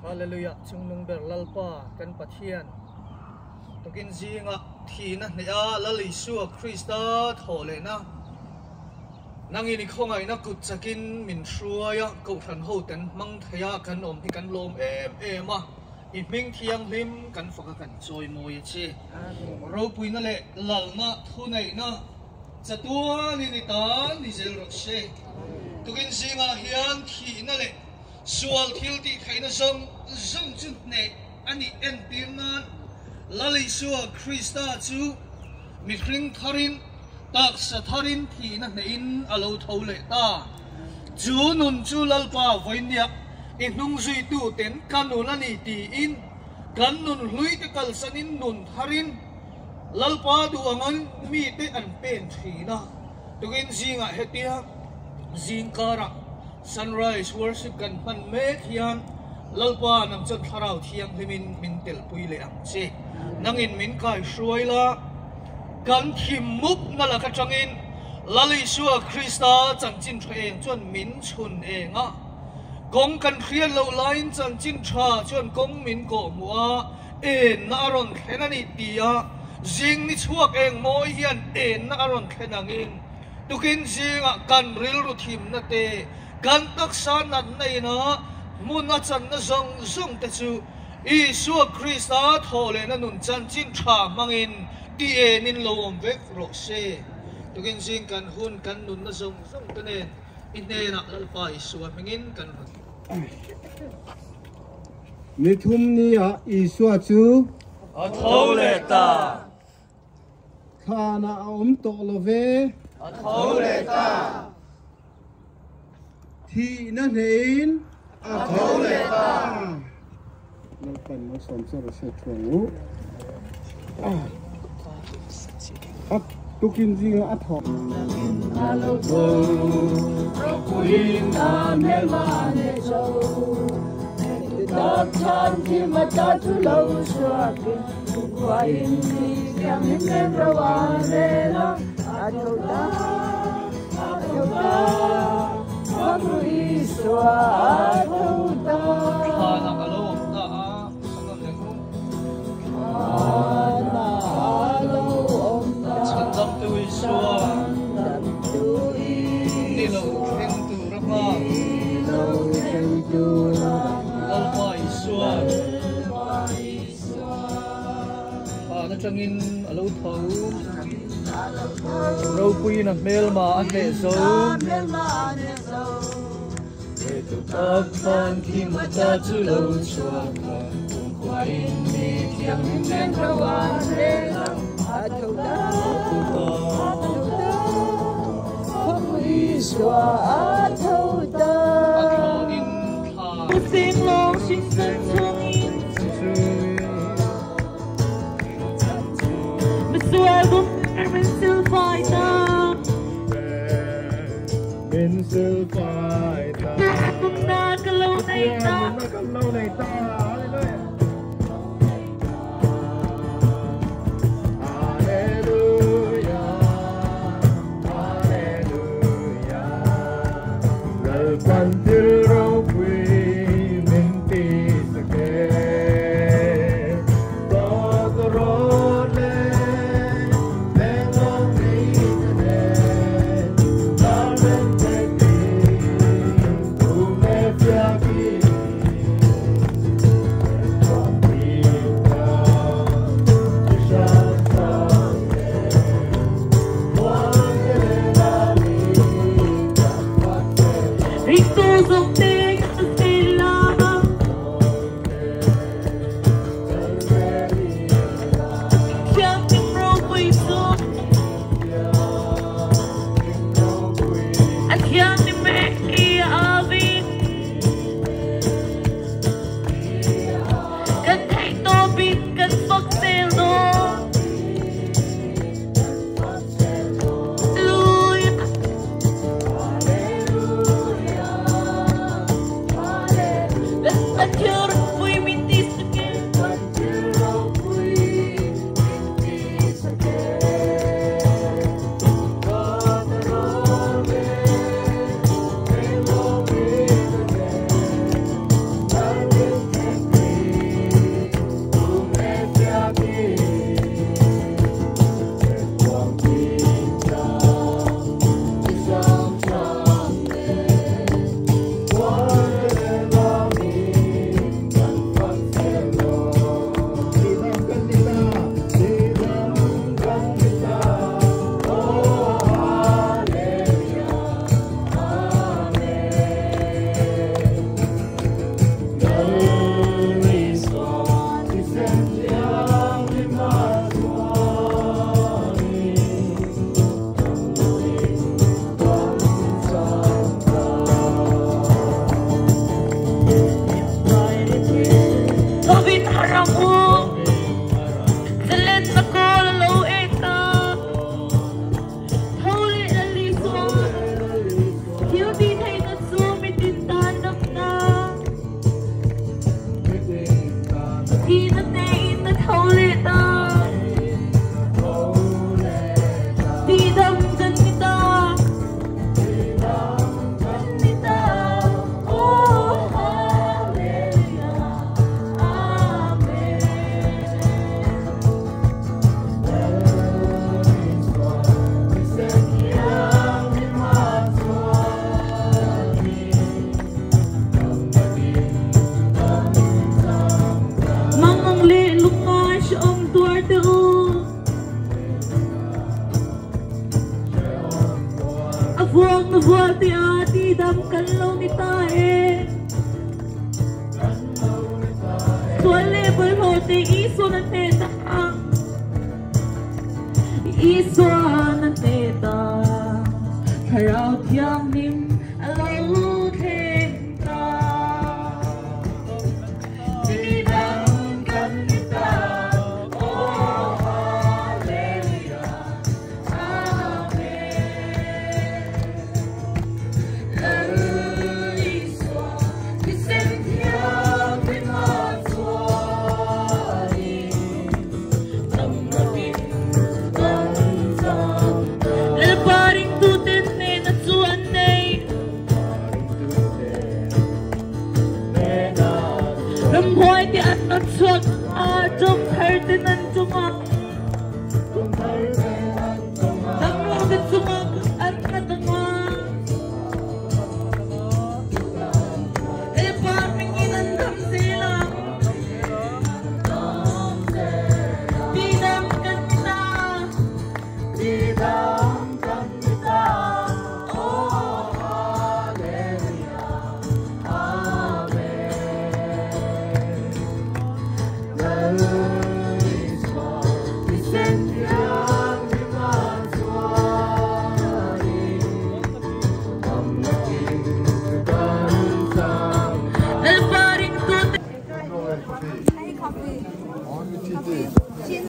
Hallelujah Chungnung ber Lalpa kan Pathian tukin zinga thihna hneha Lal Isua Krista thawh lehna nangin i khawngaihna kut chakin min hruai a, Kohhran ho ten hmang theia kan awm hi kan lawm em em a, i hming thianghlim kan faka kan chawimawi a che. Ropuina leh Lalna thuneihna chatuanin i tan ni zel rawh se. Tukin zingah hian thihna leh Sual thil tih theihna zawng zawng chu hneh a nih entir nan Lal Isua Krista chu mihring tharin, taksa tharin thihna hnehin a lo tho leh ta. Chu nun chu Lalpa vawinia i hnung zuitu ten ka nun a ni tiin kan nun hluite kalsanin nun tharin Lalpa duh angin mite an pen thin a. Tukin zingah hetia zingkarah Sunrise Worship kan hman mek hian Lalpa nang chuan Thlarau Thianghlimin min telpui leh ang che. Nangin min kaihruai la, kan thim mup na lak atangin Lal Isua Krista chanchin tha eng chuan min chhun eng a. Kawng kan hriat loh laiin chanchin tha chuan kawng min kawhhmuh a, enna a rawn thlen a ni tia zing ni chhuak eng mawi hian enna a rawn thlen angin Tukin zingah kan rilru thimna te, kan taksa natna ina hmun a channa zawng zawng te chu Isua Krista thawh lehna nun chanchin tha hmangin ti enin lo awm vek rawh se. Tukin zing kan hun kan nunna zawng zawng te nen i hnenah Lalpa Isua hmingin kan rawn. Ni thum nia Isua chu. A tho leh ta. Thlanah a awm tawh lo ve. A tho leh ta. Thihna hnehin. A tho leh ta. Lalpan malsawm che rawh se thuang u. A tukin zinga a tho. A lo tho ropuiin a hmelma ne zo. Tak chan thim a ta chu lo chhuakin. Thlanah a lo awm ta a, a leng u. Chhandamtu Isua ni lo thleng tur a nghak. Lalpa Isua. Thlan atangin a lo tho. Ropuiin a hmelma a hneh zo. Tak thlan khi mata chu lo chhuak a, kumkhuain mi thianghlim nen ro a rel a. A tho ta, a tho ta, Isua a tho ta. A thlawnin thla. ang u. Zalenna kawl a lo eng ta. Tho leh Lal Isua, thil tih theihna chu mitin tan damna. Thihna hnehin a tho leh ta. Tihdam kan ni ta. Kan ni ta. Oh Hallelujah Amen. Mangang leh lungngai hrehawm tuar teh u. A vuakna vual te ah tihdam kan lo ni ta e. Sual leh bawlhhlawh te Isuan a hneh ta. Isuan a hneh ta. Thlarau Thianghlim a lo thleng ta. Tihdam kan ni ta. Aw Hallelujah Amen. Lal Isua thisen thianghlim a chuanin damna tin kan chang ta. Lalpa ringtuten hnehna chu an nei. Ramhuai te an rawn chhuak a, chawm thar ten an chawm a.